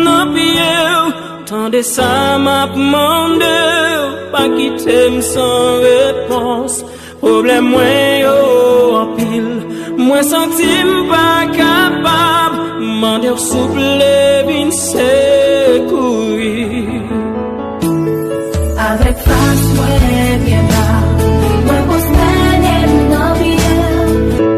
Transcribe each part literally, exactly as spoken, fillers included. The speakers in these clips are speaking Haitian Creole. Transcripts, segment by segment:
Nan pye w, tande sa m ap mande w, pa kite m san repons. Pwoblèm mwen yo anpil, mwen santi m pa kapab. Mande w souple vin sekouri. Avèk fas mwen byen ba, mwen pwostène m nan pye w.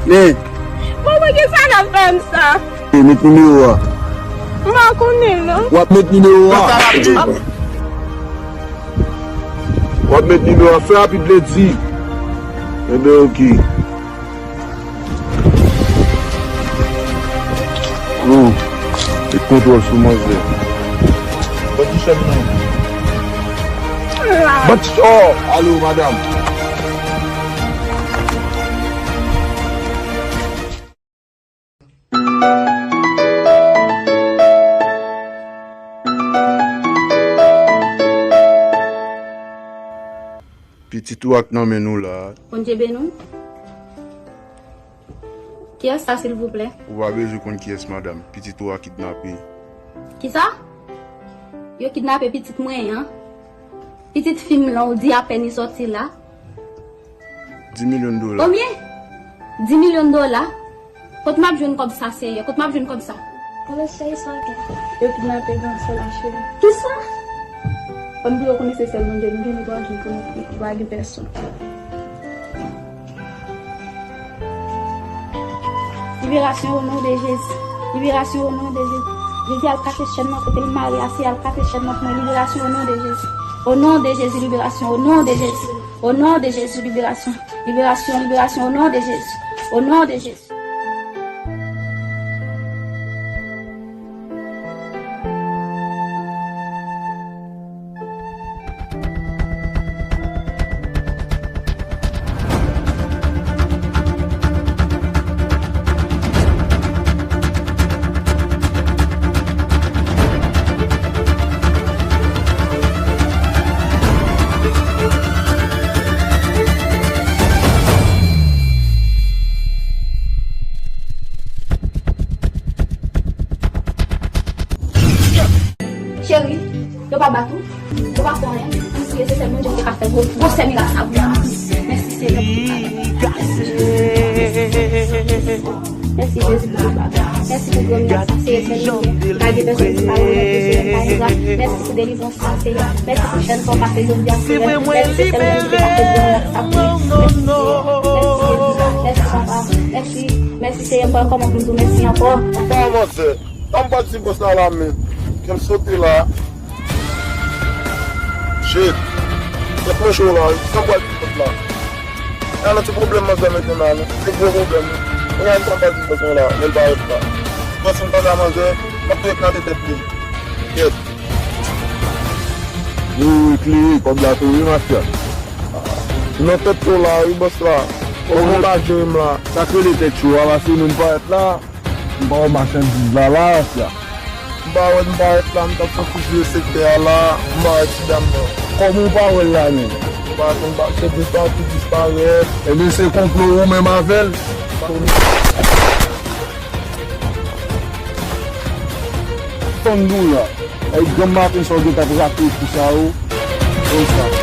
Men. Manman, ki sa n ap fè m sa? E, met nimewo a. M pa konnen, non. W ap met nimewo a. W ap met nimewo a. Fè rapid, Lady. Enben, oke. Non. Met kontwòl sou manzè. Bati chèn nan. Bati, oh! Alo, madanm. Pitit ou a k nan men nou la. Bondye beni w. Kiyès sa, silvouplè? Ou pa bezwen konn kiyès, madanm. Pitit ou a kidnape. Kisa? Yo kidnape pitit mwen an? Pitit fi m lan, ou di apèn li sòti la. Dis milyon dola. Konbyen? Dis milyon dola? Kot m ap jwenn kòb sa, Seyè? Kot m ap jwenn kòb sa? Alo, cheri, sa w gen? Yo kidnape gran sè w la, cheri. Kisa? Ban m di w, konnen se sèl Bondye nou gen, nou pa gen pou nou, nou pa gen pèsonn. Liberasyon o non de Jezi. Liberasyon o non de Jezi. Jezi, al kase chèn nan kote l mare a, Seyè, al kase chèn nan pou mwen. Liberasyon o non de Jezi. O non de Jezi, liberasyon. O non de Jezi. O non de Jezi, liberasyon. Liberasyon, liberasyon, o non de Jezi. O non de Jezi. Cheri, yo pa bat ou, yo pa fè w anyen, m priye se sèl Bondye ki ka fè gwo, gwosè mirak sa pou mwen. Mèsi, Seyè, pou tout bagay. Mèsi, Jezi, pou tout bagay. Mèsi pou gwo mirak sa, Seyè, fè nou byen. Pa gen pèsonn ki pa remèt ou, Seyè, pa egzak. Mèsi pou delivrans sa, Seyè. Mèsi pou chèn sa w kase jodi a, Seyè. Mèsi pou chèn sa w kase jodi a, Seyè. Mèsi, Seyè. Mèsi, Seyè. Mèsi, Papa. Mèsi. Mèsi, Seyè. M pa konn kòman pou m di w mèsi ankò. Sa m pral di bòs la la, men. Kè m sote la. Shit. Kèt mwen cho la. Sa m pral di bòs la. Nan ti pwoblèm manzè mete nan nou. Se gwo pwoblèm. Mwen gen sa m pral di bòs mwen la. Men l parèt la. Bòs mwen tande manzè. M ap tou eklate tèt li. Kèt. Wi, wi, klere, kòb la tou, wi, mafya. Nan tèt to la, wi, bòs la. Kòman w pa jere m la? Sa k rele tèt cho a, paske nou parèt la. M pa wè machandiz la, la, fya. M pa wè, m parèt la, m t ap fè kout je sektè a la, m pa wè ti dam nan. Kòman w pa wè l la menm? M pa konn, machandiz la tou disparèt. Ebyen, se konplo ou menm avè l. Tann nou la. Ay, granm maten sa w gentan ap rape kou sa yo. Konsa.